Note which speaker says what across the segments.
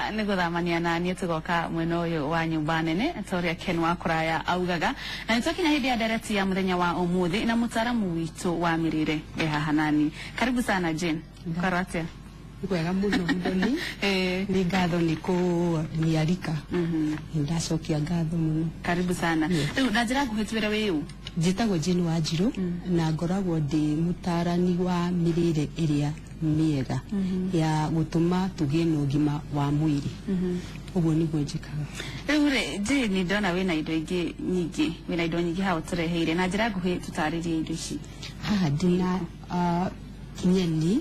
Speaker 1: Tiga nĩ gũthamania na niĩ, tũgoka mwena ũyũ wa nyũmba nene ta ũrĩa Ken wa kũraya augaga, na nĩ twakinya hĩndĩ ya ndereti ya mũthenya wa ũmũthĩ na mũtaaramu witũ wa mĩrĩre e haha nani. Karibu sana, Jane. Ũkarwo atĩa?
Speaker 2: Wega mũno, Mũthoni. Nĩ ngatho nĩ kũniarika. Nĩ ndacokia ngatho mũno.
Speaker 1: Karibu sana. Rĩu na njĩra nguhĩ, twĩre wĩ ũ.
Speaker 2: Njĩtagwo Jane Wanjirũ na ngoragwo ndĩ mũtarani wa mĩrĩre ĩrĩa mĩega ya gũtũma tũgĩe na ũgima wa mwĩrĩ. Ũguo nĩguo njĩkaga.
Speaker 1: Rĩu rĩ, Jane, ndona wĩna indo ingĩ nyingĩ, wĩna indo nyingĩ haha ũtũreheire. Na njĩra nguhĩ, tũtarĩrie indo ici.
Speaker 2: Haha ndĩna nyeni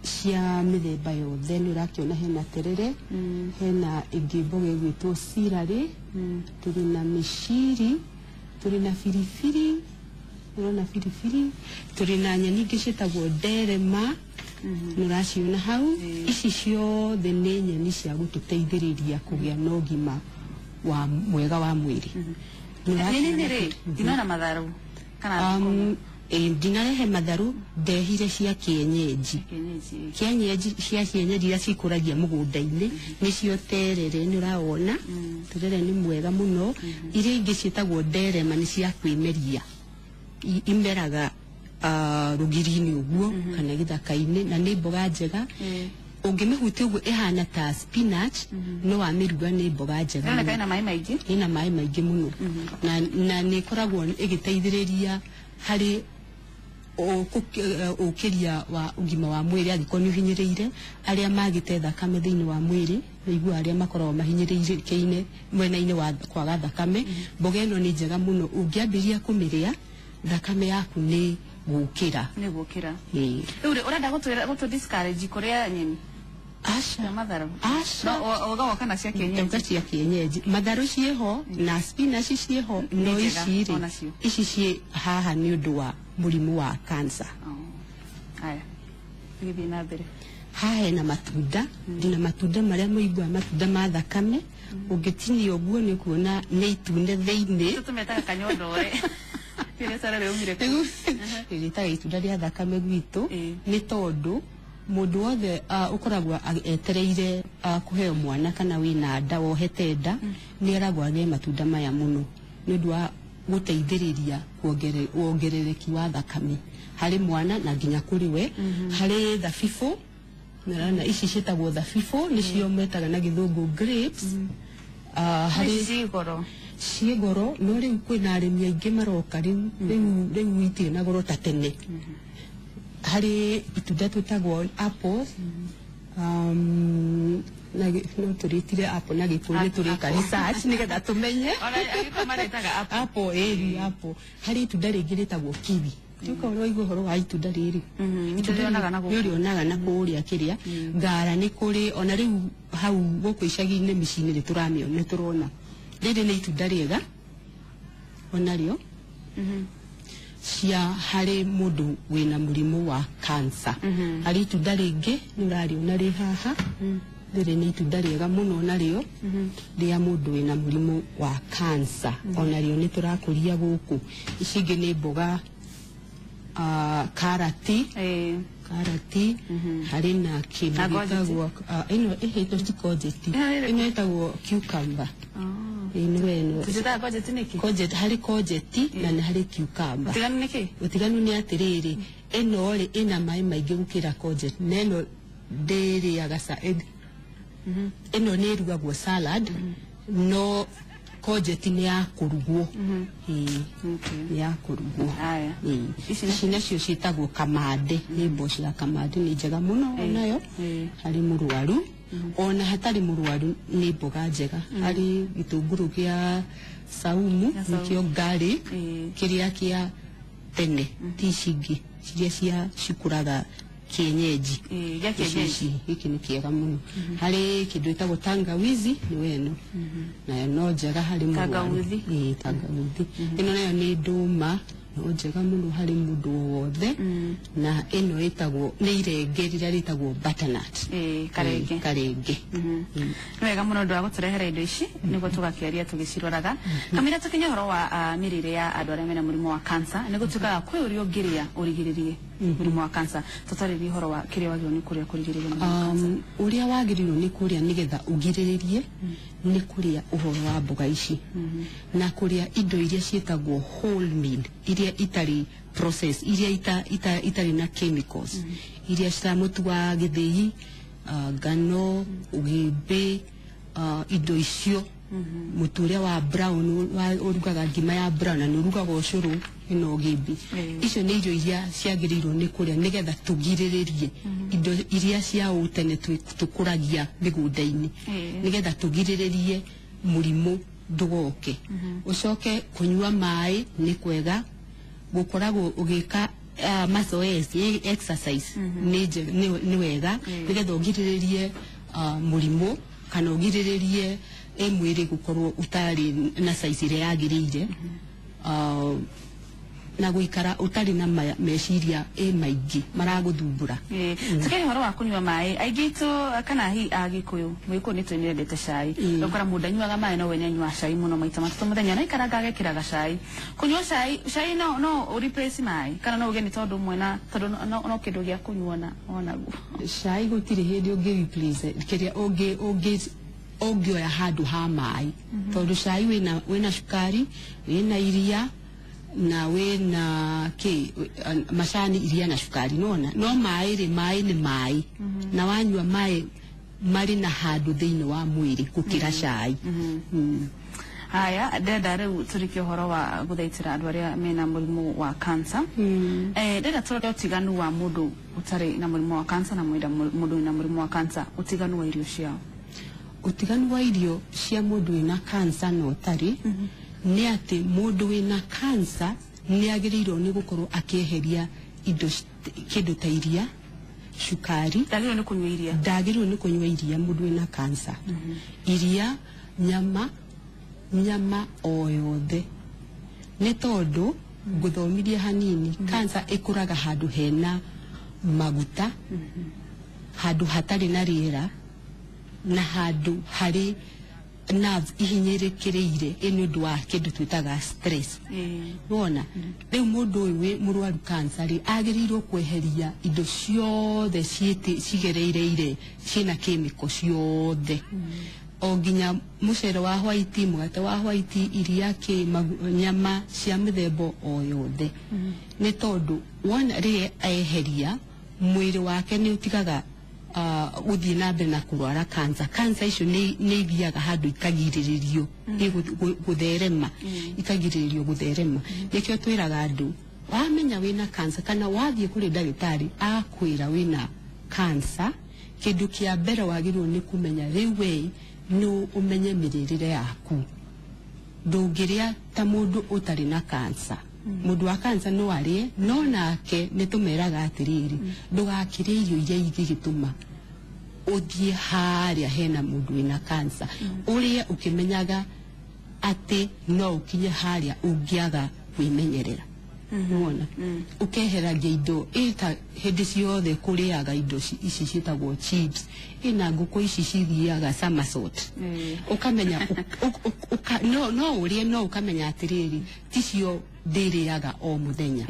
Speaker 2: cia mĩthemba yothe. Nĩ ũrakĩona hena terere, hena ĩngĩ mboga ĩgwĩtwo celery, tũrĩ na mĩciri, tũrĩ na biribiri, ũrona biribiri, tũrĩ na nyeni ingĩ ciĩtagwo nderema, nĩ ũraciona hau. Ici ciothe nĩ nyeni cia gũtũteithĩrĩria kũgĩa na ũgima wa mwega wa mwĩrĩ. Nĩ ũrakĩona.
Speaker 1: Nini rĩ, ndinona matharũ kana?
Speaker 2: Ndinarehe matharũ, ndehire cia kienyeji.
Speaker 1: Kienyeji.
Speaker 2: Kienyeji, cia kienyeji iria cikũragia mũgũnda-inĩ, nĩcio terere. Nĩ ũrawona terere nĩ mwega mũno. Iria ingĩ ciĩtagwo nderema nĩ cia kwĩmeria. Imeraga rũgiri-inĩ ũguo kana gĩthaka-inĩ, na nĩ mboga njega. Ũngĩmĩhutia ũguo ĩhana ta spinach, no wamĩruga nĩ mboga njega
Speaker 1: Ĩroneka
Speaker 2: mũno.
Speaker 1: ĩna maĩ maingĩ.
Speaker 2: Ĩna maĩ maingĩ mũno na nĩ ĩkoragwo ĩgĩteithĩrĩria harĩ ũkĩria wa ũgima wa mwĩrĩ angĩkorwo nĩ ũhinyĩrĩire. Arĩa magĩte thakame thĩinĩ wa mwĩrĩ, nĩiguaga arĩa makoragwo mahinyĩrĩrĩkĩine mwena-inĩ wa kwaga thakame, mboga ĩno nĩ njega mũno. Ũngĩambĩrĩria kũmĩrĩa, thakame yaku nĩ gũkĩra.
Speaker 1: Nĩ gũkĩra.
Speaker 2: Ĩĩ.
Speaker 1: Rĩu rĩ, ũrenda gũtwĩra gũtũ discourage kũrĩa nyeni
Speaker 2: Aca.
Speaker 1: cia matharũ?
Speaker 2: Aca.
Speaker 1: No ũgoka na cia kienyeji.
Speaker 2: Ndauga cia kienyeji. Matharũ ciĩho na spinach ciĩho, no
Speaker 1: njega
Speaker 2: ici rĩ,
Speaker 1: onacio.
Speaker 2: Ici ciĩ haha nĩ ũndũ wa mũrimũ wa cancer.
Speaker 1: Oh. Aya, tũgĩthiĩ na mbere.
Speaker 2: Haha hena matunda. Ndina matunda marĩa mũiguaga, matunda ma thakame. Ũngĩtinia ũguo nĩ ũkuona nĩ itune thĩinĩ.
Speaker 1: Tũmetaga kanyondore. Rĩrĩa rĩumire kũ?
Speaker 2: Rĩrĩtaga itunda rĩa thakame gwitũ. Nĩ tondũ mũndũ wothe ũkoragwo etereire kũheo mwana kana wĩna nda, wohete nda, nĩ eragwo arĩe matunda maya mũno nĩ ũndũ wa gũteithĩrĩria wongerereki wa thakame harĩ mwana na nginya kũrĩ we. Harĩ thabibũ. Nĩũrona ici ciĩtagwo thabibũ, nĩcio metaga na gĩthũngũ grapes. Harĩ
Speaker 1: Ici ciĩ goro?
Speaker 2: Ciĩ goro, no rĩu kwĩna arĩmi aingĩ maroka rĩu. Rĩu itirĩ na goro ta tene. Harĩ itunda twĩtagwo apples, na no tũrĩtire apple na gĩkũyũ, nĩ tũrĩka research nĩgetha tũmenye.
Speaker 1: Ona Agĩkũyũ marĩtaga apple.
Speaker 2: Apple, ĩĩ, apple. Harĩ itunda rĩngĩ rĩtagwo kiwi. Tuka ũraigua ũhoro wa itunda rĩrĩ?
Speaker 1: Itunda Nĩũrĩonaga na gũkũ.
Speaker 2: Nĩũrĩonaga na kũrĩa kĩrĩa ngara nĩ kũrĩ. Ona rĩu hau gũkũ icagi-inĩ, mĩciĩ-inĩ, nĩ tũramĩona, nĩ tũrona. Rĩrĩ nĩ itunda rĩega onarĩo cia harĩ mũndũ wĩna mũrimũ wa cancer. Harĩ itunda rĩngĩ nĩ ũrarĩona rĩ haha. Rĩrĩ nĩ itunda rĩega mũno onarĩo rĩa mũndũ wĩna mũrimũ wa cancer. Onarĩo nĩ tũrakũria gũkũ. Ici ingĩ nĩ mboga, karati. Karati, harĩ na kĩndũ
Speaker 1: Na courgette.
Speaker 2: gĩtagwo ĩno ĩhĩtwo ti courgette.
Speaker 1: Ĩno ĩrĩkũ?
Speaker 2: Ĩno ĩtagwo cucumber. Ĩno ĩno.
Speaker 1: Tũciĩtaga courgette nĩkĩ?
Speaker 2: Courgette, harĩ courgette na nĩ harĩ cucumber.
Speaker 1: Ũtiganu nĩ kĩ?
Speaker 2: Ũtiganu nĩ atĩrĩrĩ, ĩno rĩ ĩna maĩ maingĩ gũkĩra courgette, na ĩno ndĩrĩaga ĩno nĩ ĩrugagwo salad, no courgette nĩ ya kũrugwo. Ĩĩ. Nĩ ya kũrugwo.
Speaker 1: Aya.
Speaker 2: Ĩĩ.
Speaker 1: Ici nĩ-
Speaker 2: Ici nacio ciĩtagwo kamande, nĩ mboco ya kamande. Nĩ njega mũno onayo harĩ mũrwaru, ona hatarĩ mũrwaru nĩ mboga njega. Harĩ gĩtũngũrũ gĩa saumu.
Speaker 1: Gĩa saumu.
Speaker 2: Nĩkĩo garlic. Kĩrĩa kĩa tene, ti ici ingĩ ciria cia cikũraga kienyeji.
Speaker 1: Ĩĩ, gĩa
Speaker 2: Ici
Speaker 1: kienyeji.
Speaker 2: ici gĩkĩ nĩ kĩega mũno. Harĩ kĩndũ gĩtagwo tangawizi, nĩ weno, nayo no njega harĩ mũrwaru.
Speaker 1: Tangawizi.
Speaker 2: Ĩĩ, tangawizi. Ĩno nayo nĩ ndũma. No njega mũno harĩ mũndũ o wothe. Na ĩno ĩtagwo nĩ irenge rĩrĩa rĩtagwo butternut.
Speaker 1: Ĩĩ, karenge.
Speaker 2: Ĩĩ, karenge.
Speaker 1: Nĩ wega mũno ũndũ wa gũtũrehera indo ici nĩguo tũgakĩaria tũgĩciroraga kamĩra tũkinye ũhoro wa mĩrĩre ya andũ arĩa mena mũrimũ wa cancer. Nĩ gũtuĩkaga kwĩ ũrĩa ũngĩrĩa ũrigĩrĩrie mũrimũ wa cancer. Tũtarĩrie ũhoro wa kĩrĩa wagĩrĩirwo nĩ kũrĩa kũrigĩrĩria mũrimũ wa cancer.
Speaker 2: Ũrĩa wagĩrĩirwo nĩ kũrĩa nĩgetha ũgirĩrĩrie nĩ kũrĩa ũhoro wa mboga ici na kũrĩa indo iria ciĩtagwo whole meal, iria itarĩ process, iria itarĩ na chemicals, iria cia mũtu wa gĩthĩi, ngano, ũgĩmbĩ, indo icio, mũtu ũrĩa wa brown wa ũrugaga ngima ya brown na nĩ ũrugaga ũcũrũ ĩno ũgĩmbĩ. Icio nĩ irio iria ciagĩrĩirwo nĩ kũrĩa nĩgetha tũgirĩrĩrie indo iria cia ũtene tũkũragia mĩgũnda-inĩ, nĩgetha tũgirĩrĩrie mũrimũ ndũgoke. Ũcoke kũnyua maĩ nĩ kwega, gũkoragwo ũgĩka mazoezi, exercise nĩ wega nĩgetha ũgirĩrĩrie mũrimũ kana ũgirĩrĩrie mwĩrĩ gũkorwo ũtarĩ na size ĩrĩa yagĩrĩire, na gũikara ũtarĩ na meciria maingĩ maragũthumbũra.
Speaker 1: Tukĩaria ũhoro wa kũnyua maĩ, aingĩ aitũ kana hi Agĩkũyũ, Mũgĩkũyũ nĩ tũnyendete cai. Ũgakora mũndũ anyuaga maĩ no we nĩ anyuaga cai mũno maita matatũ mũthenya, na aikaranga agekĩra gacai. Kũnyua cai, cai no replace maĩ kana no uge nĩ tondũ ũmwe na tondũ no kĩndũ gĩa kũnyua na onaguo?
Speaker 2: Cai gũtirĩ hĩndĩ ũngĩ replace kĩrĩa ũngĩ ũngĩoya handũ ha maĩ, tondũ cai wĩna cukari, wĩna iria na wĩna kĩ macani, iria na cukari, nona no maĩ rĩ, maĩ nĩ maĩ, na wanyua maĩ marĩ na handũ thĩinĩ wa mwĩrĩ gũkĩra cai.
Speaker 1: Haya, ndenda rĩu tũrĩkie ũhoro wa gũthaitĩra andũ arĩa mena mũrimũ wa cancer. Ndenda tũrore ũtiganu wa mũndũ ũtarĩ na mũrimũ wa cancer na mũndũ wĩna mũrimũ wa cancer, ũtiganu wa irio ciao.
Speaker 2: Ũtiganu wa irio cia mũndũ wĩna cancer na ũtarĩ nĩ atĩ mũndũ wĩna cancer nĩ agĩrĩirwo nĩ gũkorwo akĩeheria indo kĩndũ ta iria, cukari.
Speaker 1: Ndagĩrĩirwo nĩ kũnyua iria?
Speaker 2: Ndagĩrĩirwo nĩ kũnyua iria mũndũ wĩna cancer. Iria, nyama, nyama o yothe, nĩ tondũ ngũthomirie hanini, cancer ĩkũraga handũ hena maguta, handũ hatarĩ na rĩera na handũ harĩ nerves ihinyĩrĩkĩrĩire ĩ nĩ ũndũ wa kĩndũ twĩtaga stress. Wona rĩu mũndũ ũyũ wĩ mũrwaru cancer rĩ, agĩrĩirwo kweheria indo ciothe cigereireire ciĩna chemical ciothe, o nginya mũcere wa white, mũgate wa white, iria, kĩ nyama cia mĩthemba o yothe, nĩ tondũ wona rĩrĩa eheria, mwĩrĩ wake nĩ ũtigaga gũthiĩ na mbere na kũrwara cancer. Cancer icio nĩ ithiaga handũ ikagirĩrĩrio gũtherema, ikagirĩrĩrio gũtherema. Nĩkĩo twĩraga andũ, wamenya wĩna cancer kana wathiĩ kũrĩ ndagĩtarĩ akwĩra wĩna cancer, kĩndũ kĩa mbere wagĩrĩirwo nĩ kũmenya rĩu we nĩ ũmenye mĩrĩrĩre yaku. Ndũngĩrĩa ta mũndũ ũtarĩ na cancer. Mũndũ wa cancer no arĩe, no nake nĩ tũmeraga atĩrĩrĩ, ndũgakĩrĩe irio iria ingĩgĩtũma ũthiĩ harĩa hena mũndũ wĩna cancer. Ũrĩe ũkĩmenyaga atĩ no ũkinye harĩa ũngĩaga kwĩmenyerera. Wona ũkeheragia indo ĩta hĩndĩ ciothe kũrĩaga indo ici ciĩtagwo chips, ĩna ngũkũ ici cithiaga somersault. Ũkamenya no ũrĩe, no ũkamenya atĩrĩrĩ, ticio ndĩrĩaga o mũthenya.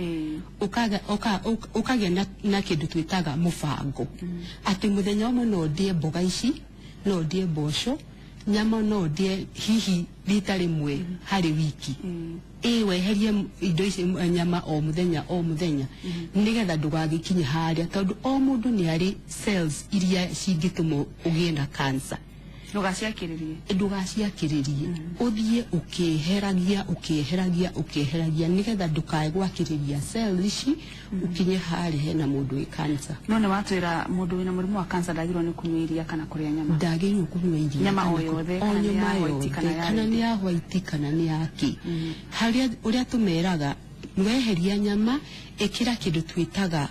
Speaker 2: Ũkagĩa na kĩndũ twĩtaga mũbango, atĩ mũthenya ũmwe no ndĩe mboga ici, no ndĩe mboco, nyama no ndĩe hihi rita rĩmwe harĩ wiki. Ĩ weherie indo ici, nyama o mũthenya o mũthenya, nĩgetha ndũgagĩkinye harĩa, tondũ o mũndũ nĩ arĩ cells iria cingĩtũma ũgĩe na cancer.
Speaker 1: Ndũgaciakĩrĩrie.
Speaker 2: Ndũgaciakĩrĩrie, ũthiĩ ũkĩeheragia, ũkĩeheragia, ũkĩeheragia, nĩgetha ndũkae gwakĩrĩria cells ici ũkinye harĩa hena mũndũ wĩ cancer.
Speaker 1: No nĩ watwĩra mũndũ wĩna mũrimũ wa cancer ndagĩrĩirwo nĩ kũnyua iria kana kũrĩa nyama.
Speaker 2: Ndagĩrĩirwo kũnyua iria
Speaker 1: Nyama
Speaker 2: kana
Speaker 1: o yothe,
Speaker 2: o
Speaker 1: kana nĩ ya
Speaker 2: nyama
Speaker 1: white,
Speaker 2: yothe,
Speaker 1: kana ya
Speaker 2: kana
Speaker 1: red.
Speaker 2: nĩ ya white kana nĩ ya kĩ. Harĩa ũrĩa tũmeraga, weheria nyama, ĩkĩra kĩndũ twĩtaga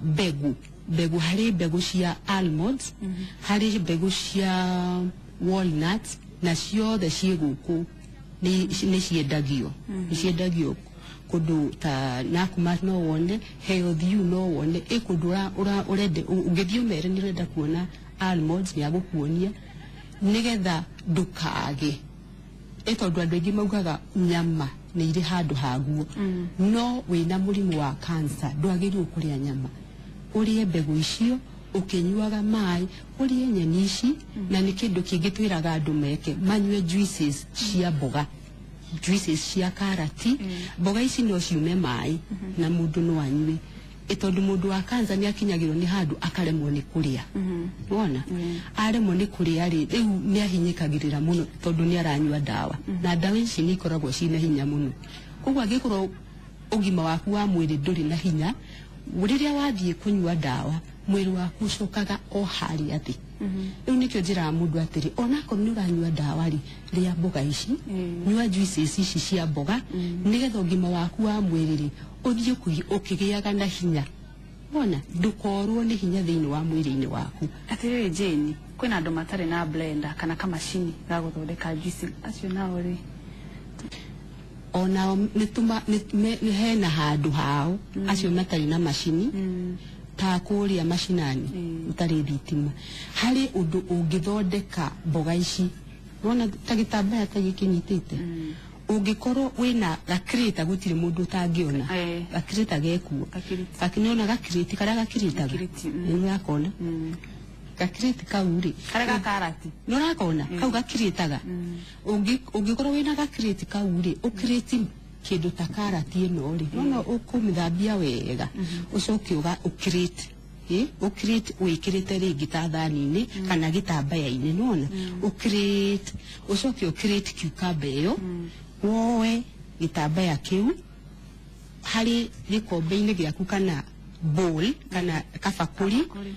Speaker 2: mbegũ. Mbegũ, harĩ mbegũ cia almonds, harĩ mbegũ cia walnuts, na ciothe ciĩ gũkũ nĩ ciendagio, nĩ ciendagio kũrĩ Kũndũ ta Nakumatt no wone, Health U no wone, ĩ kũndũ ũrende ũngĩthiĩ ũmere nĩ ũrenda kuona almonds, nĩ agũkuonia nĩgetha ndũkage, ĩ tondũ andũ aingĩ maugaga nyama nĩ irĩ handũ haguo. No wĩna mũrimũ wa cancer ndwagĩrĩirwo kũrĩa nyama, ũrĩe mbegũ icio ũkĩnyuaga maĩ, ũrĩe nyeni ici. Na nĩ kĩndũ kĩngĩ twĩraga andũ meke, manyue juices cia mboga, juices cia karati. Mboga ici no ciume maĩ na mũndũ no anyue, ĩ tondũ mũndũ wa cancer nĩ akinyagĩrwo nĩ handũ akaremwo nĩ kũrĩa. Wona aremwo nĩ kũrĩa rĩ, rĩu nĩ ahinyĩkagĩrĩra mũno tondũ nĩ aranyua ndawa, na ndawa ici nĩ ikoragwo ciĩna hinya mũno. Koguo angĩkorwo ũgima waku wa mwĩrĩ ndũrĩ na hinya, rĩrĩa wathiĩ kũnyua ndawa mwĩrĩ waku ũcokaga o harĩa thĩ. Rĩu nĩkĩo njĩraga mũndũ atĩrĩ, onakorwo nĩ ũranyua ndawa rĩ, rĩa mboga ici, nyua juices ici cia mboga, nĩgetha ũgima waku wa mwĩrĩ rĩ ũthiĩ ũkĩgĩaga na hinya, wona ndũkorwo nĩ hinya thĩinĩ wa mwĩrĩ-inĩ waku.
Speaker 1: Atirĩrĩ Jane, kwĩna andũ matarĩ na blender kana kamacini ga gũthondeka juice, acio nao rĩ?
Speaker 2: Onao nĩ hena handũ hao, acio matarĩ na macini, ta kũrĩa macinani ũtarĩ thitima, harĩ ũndũ ũngĩthondeka mboga ici. Wona ta gĩtambaya ta gĩkĩ nyitĩte, ũngĩkorwo wĩna gakirĩta, gũtirĩ mũndũ ũtangĩona gakirĩta gekuo.
Speaker 1: Gakirĩti.
Speaker 2: Nĩona gakirĩti karĩa gakirĩtaga?
Speaker 1: Gakirĩti, mm.
Speaker 2: Nĩ ũrakona gakirĩti kau rĩ?
Speaker 1: Karĩa ga karati.
Speaker 2: Nĩ ũrakona kau gakirĩtaga? Ũngĩkorwo wĩna gakirĩti kau rĩ, ũkirĩti kĩndũ ta karati ĩno rĩ, nona ũkũmĩthambia wega, ũcoke ũkirĩte, ũkirĩte wĩkĩrĩte rĩngĩ ta thani-inĩ kana gĩtambaya-inĩ, nona ũkirĩte, ũcoke ũkirĩte cucumber ĩyo, woe gĩtambaya kĩu harĩ gĩkombe-inĩ gĩaku kana bowl kana kabakũri.
Speaker 1: Kabakũri.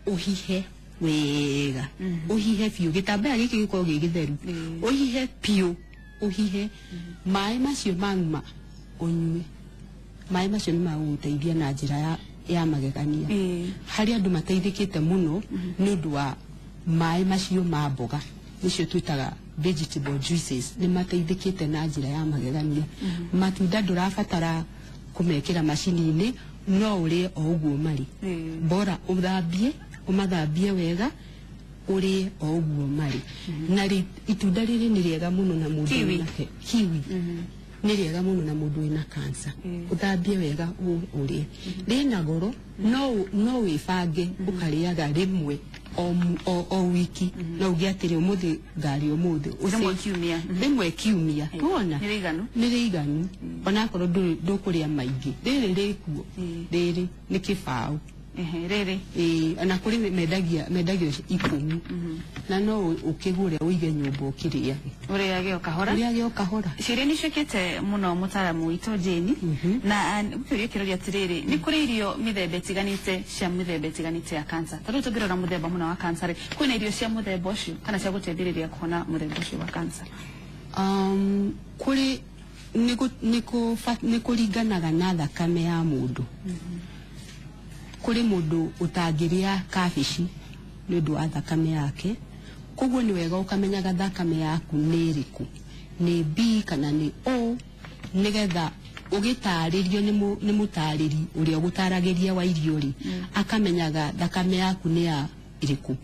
Speaker 2: Ũhihe wega, ũhihe biũ, gĩtambaya gĩkĩ gĩkorwo gĩ gĩtheru. Ũhihe biũ, ũhihe maĩ macio mauma, ũnyue maĩ macio, nĩ magũgũteithia na njĩra ya magegania. Harĩ andũ mateithĩkĩte mũno nĩ ũndũ wa maĩ macio ma mboga, nĩcio twĩtaga vegetable juices, nĩ mateithĩkĩte na njĩra ya magegania. Matunda ndũrabatara kũmekĩra macini-inĩ, no ũrĩe o ũguo marĩ. Bora ũthambie, ũmathambie wega, ũrĩe o ũguo marĩ. Na itunda rĩrĩ nĩ rĩega mũno na mũndũ
Speaker 1: Kiwi.
Speaker 2: wĩna kiwi nĩ rĩega mũno na mũndũ wĩna cancer. Ũthambie wega ũrĩe. Rĩna goro, no wĩbange ũkarĩaga rĩmwe o wiki, no uge atĩrĩ, ũmũthĩ ngarĩa ũmũthĩ.
Speaker 1: Rĩmwe kiumia.
Speaker 2: Rĩmwe kiumia, wona.
Speaker 1: Nĩ rĩiganu.
Speaker 2: Nĩ rĩiganu, onakorwo ndũkũrĩa maingĩ, rĩrĩ rĩkuo. Rĩrĩ nĩ kĩbaũ.
Speaker 1: Ehe, rĩrĩ.
Speaker 2: Ĩĩ, ona kũrĩ mendagia, mendagio 10, na no ũkĩgũre ũige nyũmba ũkĩrĩage.
Speaker 1: Ũrĩage o kahora.
Speaker 2: Ũrĩage o kahora.
Speaker 1: Ciũria nĩ ciũkĩte mũno, mũtaaramu witũ Jane. Na kĩũria kĩroria atĩrĩrĩ, nĩ kũrĩ irio mĩthemba ĩtiganĩte cia mĩthemba ĩtiganĩte ya cancer? Ta rĩu tũngĩrora mũthemba mũna wa cancer rĩ, kwĩna irio cia mũthemba ũcio kana cia gũteithĩrĩria kũhona mũthemba ũcio wa cancer?
Speaker 2: Kũrĩ nĩ kũringanaga na thakame ya mũndũ. Kũrĩ mũndũ ũtangĩrĩa kabici nĩ ũndũ wa thakame yake, koguo nĩ wega ũkamenyaga thakame yaku nĩ ĩrĩkũ, nĩ B kana nĩ O, nĩgetha ũgĩtarĩrio nĩ mũtarĩri ũrĩa ũgũtaragĩria wa irio rĩ, akamenyaga thakame yaku nĩ ya ĩrĩkũ,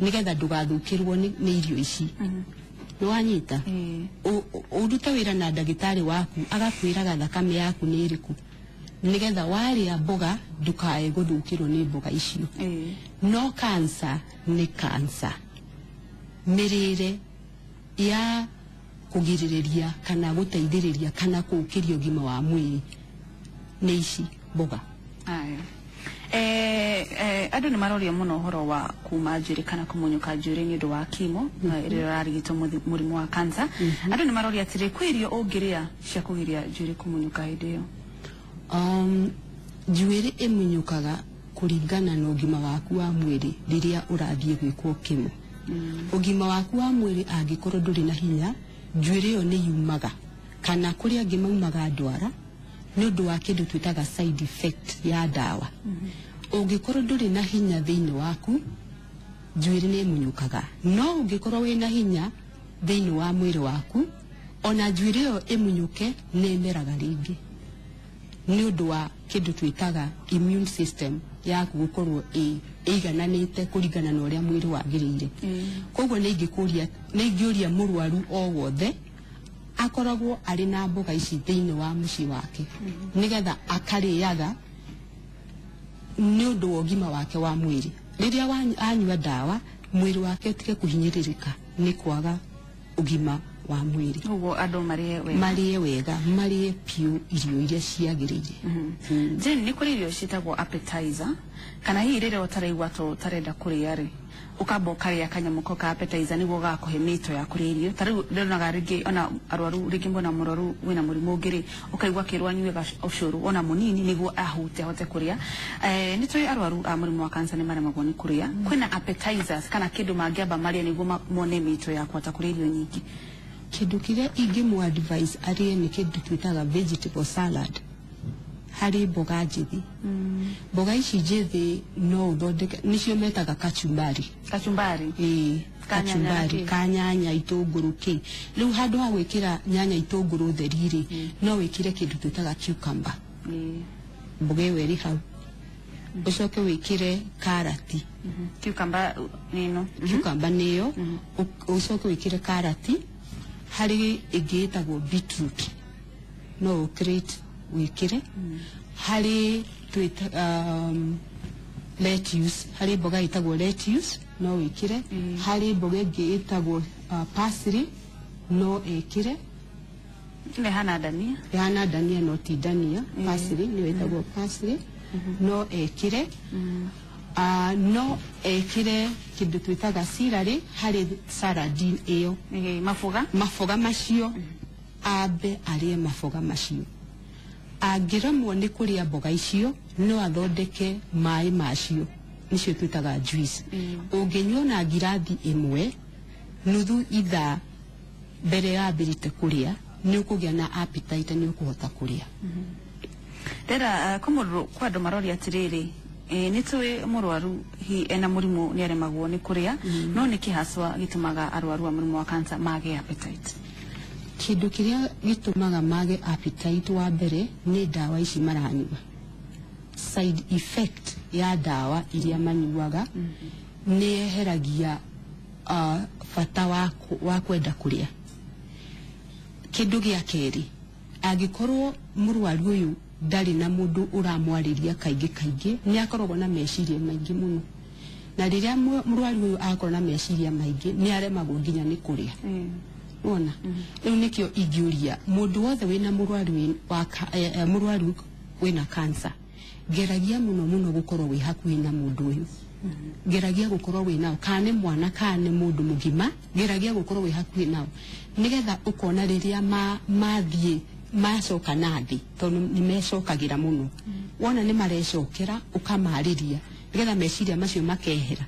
Speaker 2: nĩgetha ndũgathũkĩrwo nĩ irio ici. Nĩ wanyita?
Speaker 1: Ĩĩ.
Speaker 2: Ũrute wĩra na ndagĩtarĩ waku, agakwĩraga thakame yaku nĩ ĩrĩkũ, nĩgetha warĩa mboga ndũkae gũthũkĩrwo nĩ mboga icio. No cancer nĩ cancer, mĩrĩre ya kũgirĩrĩria kana gũteithĩrĩria kana kũũkĩria ũgima wa mwĩrĩ nĩ ici mboga.
Speaker 1: Aya. Andũ nĩ maroria mũno ũhoro wa kuma njuĩrĩ kana kũmunyũka njuĩrĩ nĩ ũndũ wa chemo ĩrĩa ũrarigitwo mũrimũ wa cancer. Andũ nĩ maroria atĩrĩ, kwĩ irio ũngĩrĩa cia kũgiria njuĩrĩ kũmunyũka hĩndĩ ĩyo?
Speaker 2: Njuĩrĩ ĩmunyũkaga kũringana na ũgima waku wa mwĩrĩ rĩrĩa ũrathiĩ gwĩkwo chemo. Ũgima waku wa mwĩrĩ angĩkorwo ndũrĩ na hinya, njuĩrĩ ĩyo nĩ yumaga, kana kũrĩ angĩ maumaga ndwara nĩ ũndũ wa kĩndũ twĩtaga side effect ya ndawa. Ũngĩkorwo ndũrĩ na hinya thĩinĩ waku, njuĩrĩ nĩ ĩmunyũkaga, no ũngĩkorwo wĩna hinya thĩinĩ wa mwĩrĩ waku, ona njuĩrĩ ĩyo ĩmunyũke nĩ ĩmeraga rĩngĩ. Nĩ ũndũ wa kĩndũ twĩtaga immune system yaku gũkorwo ĩigananĩte kũringana na ũrĩa mwĩrĩ wagĩrĩire. Koguo nĩ ingĩkũria, nĩ ingĩũria mũrwaru o wothe akoragwo arĩ na mboga ici thĩinĩ wa mũciĩ wake, nĩgetha akarĩaga nĩ ũndũ wa ũgima wake wa mwĩrĩ. Rĩrĩa anyua ndawa, mwĩrĩ wake ũtige kũhinyĩrĩrĩka nĩ kwaga ũgima wa mwĩrĩ.
Speaker 1: Ũguo andũ marĩe wega.
Speaker 2: Marĩe wega, marĩe piũ irio iria ciagĩrĩire.
Speaker 1: Jane, nĩ kũrĩ irio ciĩtagwo appetizer, kana hihi rĩrĩa ũtaraigua ta ũtarenda kũrĩa rĩ, ũkamba ũkarĩa kanyamũ kau ka appetizer nĩguo gakũhe mĩto ya kũrĩa irio. Ta rĩu ndĩronaga rĩngĩ ona arwaru rĩngĩ, mwena mũrwaru wĩna mũrimũ ũngĩ rĩ, ũkaigua akĩrwo anyue ũcũrũ ona mũnini nĩguo ahute ahote kũrĩa. Nĩ tũĩ arwaru a mũrimũ wa cancer nĩ maremagwo nĩ kũrĩa. Kwĩna appetizers kana kĩndũ mangĩamba marĩe nĩguo mone mĩto ya kũhota kũrĩa irio nyingĩ?
Speaker 2: Kĩndũ kĩrĩa ingĩmũ advise arĩe nĩ kĩndũ twĩtaga vegetable salad. Harĩ mboga njĩthĩ. Mboga ici njĩthĩ no ũthondeke, nĩcio metaga kachumbari.
Speaker 1: Kachumbari.
Speaker 2: Ĩĩ.
Speaker 1: Kanyanya.
Speaker 2: Kachumbari.
Speaker 1: Kĩ?
Speaker 2: Ka nyanya, itũngũrũ, kĩ. Rĩu handũ ha gwĩkĩra nyanya, itũngũrũ theri rĩ, no wĩkĩre kĩndũ twĩtaga cucumber. Mboga ĩyo ĩrĩ hau, ũcoke wĩkĩre karati.
Speaker 1: Cucumber nĩ ĩno.
Speaker 2: Cucumber nĩyo. Ũcoke wĩkĩre karati. Harĩ ĩngĩ ĩtagwo beetroot, no ũcrate wĩkĩre. Harĩ twĩta lettuce, harĩ mboga ĩtagwo lettuce, no wĩkĩre. Harĩ mboga ĩngĩ ĩtagwo parsley, no ĩkĩre.
Speaker 1: Ĩno ĩhana ndania.
Speaker 2: Ĩhana ndania no ti ndania. Parsley nĩyo ĩtagwo parsley, no ekĩre. No ekĩre kĩndũ twĩtaga celery harĩ salad ĩyo.
Speaker 1: Maboga.
Speaker 2: Maboga macio, ambe arĩe maboga macio. Angĩremwo nĩ kũrĩa mboga icio, no athondeke maĩ macio, nĩcio twĩtaga juice. Ũngĩnyua na ngirathi ĩmwe nuthu ithaa mbere ya ambĩrĩte kũrĩa, nĩ ũkũgĩa na appetite, nĩ ũkũhota kũrĩa.
Speaker 1: Ndera kwa mũndũ, kwa andũ maroria atĩrĩrĩ, nĩ tũĩ mũrwaru hi ena mũrimũ nĩ aremagwo nĩ kũrĩa, no nĩ kĩ haswa gĩtũmaga arwaru a mũrimũ wa cancer mage appetite?
Speaker 2: Kĩndũ kĩrĩa gĩtũmaga mage appetite, wa mbere nĩ ndawa ici maranyua. Side effect ya ndawa iria manyuaga nĩ yeheragia bata wa kwenda kũrĩa. Kĩndũ gĩa kerĩ, angĩkorwo mũrwaru ũyũ ndarĩ na mũndũ ũramwarĩria kaingĩ kaingĩ, nĩ akoragwo na meciria maingĩ mũno, na rĩrĩa mũrwaru ũyũ akorwo na meciria maingĩ, nĩ aremagwo nginya nĩ kũrĩa. Wona rĩu nĩkĩo ingĩũria mũndũ wothe wĩna mũrwaru mũrwaru wĩna cancer, geragia mũno mũno gũkorwo wĩ hakuhĩ na mũndũ ũyũ. Geragia gũkorwo wĩ nao, kana nĩ mwana kana nĩ mũndũ mũgima, geragia gũkorwo wĩ hakuhĩ nao, nĩgetha ũkona rĩrĩa mathiĩ macoka na thĩ, tondũ nĩ mecokagĩra mũno. Wona nĩ marecokera, ũkamarĩria nĩgetha meciria macio makehera.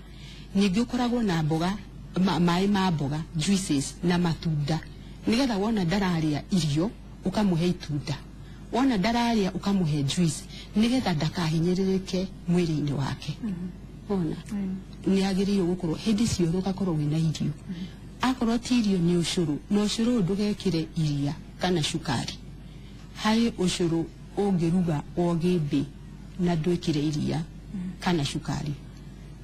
Speaker 2: Ningĩ ũkoragwo na mboga, maĩ ma mboga, juices, na matunda, nĩgetha wona ndararĩa irio ũkamũhe itunda, wona ndararĩa ũkamũhe juice, nĩgetha ndakahinyĩrĩrĩke mwĩrĩ-inĩ wake. Ona nĩ agĩrĩirwo gũkorwo hĩndĩ ciothe ũgakorwo wĩna irio. Akorwo ti irio, nĩ ũcũrũ, na ũcũrũ ũyũ ndũgekĩre iria kana cukari. Harĩ ũcũrũ ũngĩruga o gĩmbĩ na ndwĩkĩre iria kana cukari,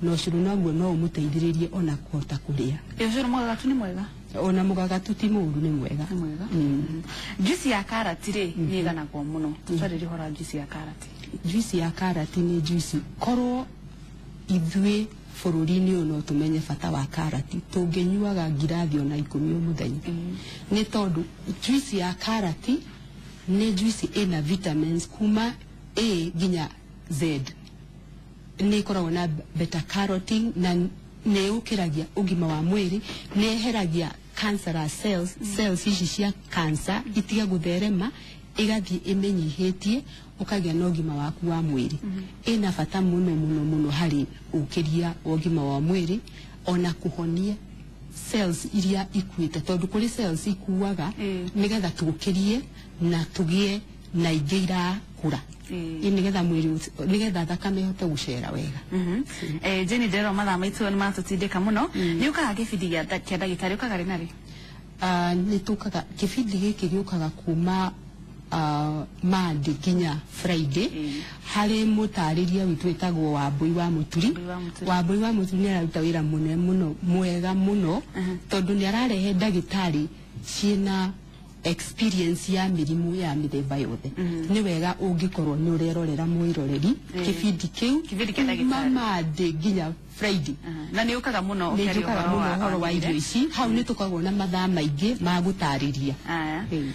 Speaker 2: na ũcũrũ naguo no ũmũteithĩrĩrie ona kũhota kũrĩa.
Speaker 1: Ũcũrũ mũgagatu nĩ mwega?
Speaker 2: Ona mũgagatu ti mũũru, nĩ mwega.
Speaker 1: Nĩ mwega. Juice ya karati rĩ, nĩ ĩganagwo mũno. Tũtwarĩrie ũhoro wa juice ya karati.
Speaker 2: Juice ya karati nĩ juice, korwo ithuĩ bũrũri-inĩ ũyũ no tũmenye bata wa karati, tũngĩnyuaga ngirathi ona 10 o mũthenya, nĩ tondũ juice ya karati nĩ juice ĩna vitamins kuma A nginya Z. Nĩ ĩkoragwo na beta carotene na nĩ ĩũkĩragia ũgima wa mwĩrĩ, nĩ ĩheragia cancerous cells, cells ici cia cancer itige gũtherema, ĩgathiĩ ĩmĩnyihĩtie, ũkagĩa na ũgima waku wa mwĩrĩ. Ĩna bata mũno mũno mũno harĩ ũkĩria wa ũgima wa mwĩrĩ, ona kũhonia cells iria ikuĩte, tondũ kũrĩ cells ikuaga, nĩgetha tũkĩrie na tũgĩe na ingĩ irakũra. Nĩgetha mwĩrĩ nĩgetha thakame ĩhote gũcera wega.
Speaker 1: Jenny, ndĩrona mathaa maitũ nĩ matũtindĩka mũno. Nĩ ũkaga gĩbindi kĩa ndagĩtarĩ ũkaga rĩ na rĩ?
Speaker 2: Nĩ tũkaga, kĩbindi gĩkĩ gĩũkaga kuma Monday nginya Friday, harĩ mũtarĩria witũ wĩtagwo Wambui wa Mũturi.
Speaker 1: Wambui wa Mũturi.
Speaker 2: Wambui wa Mũturi nĩ araruta wĩra mũnene mũno, mwega mũno, tondũ nĩ ararehe ndagĩtarĩ ciĩna experience ya mĩrimũ ya mĩthemba yothe. Nĩ wega ũngĩkorwo nĩ ũrerorera, mwĩroreri, kĩbindi kĩu
Speaker 1: Kĩbindi kĩa
Speaker 2: kuma
Speaker 1: ndagĩtarĩ.
Speaker 2: Monday nginya Friday.
Speaker 1: Na nĩ ũkaga mũno
Speaker 2: Nĩ
Speaker 1: ũkĩaria
Speaker 2: njũkaga
Speaker 1: ũhoro
Speaker 2: mũno ũhoro wa
Speaker 1: mĩrĩre.
Speaker 2: irio ici. Hau nĩ tũkoragwo na mathaa maingĩ ma gũtarĩria.
Speaker 1: Aya.
Speaker 2: Ĩĩ.
Speaker 1: Aya.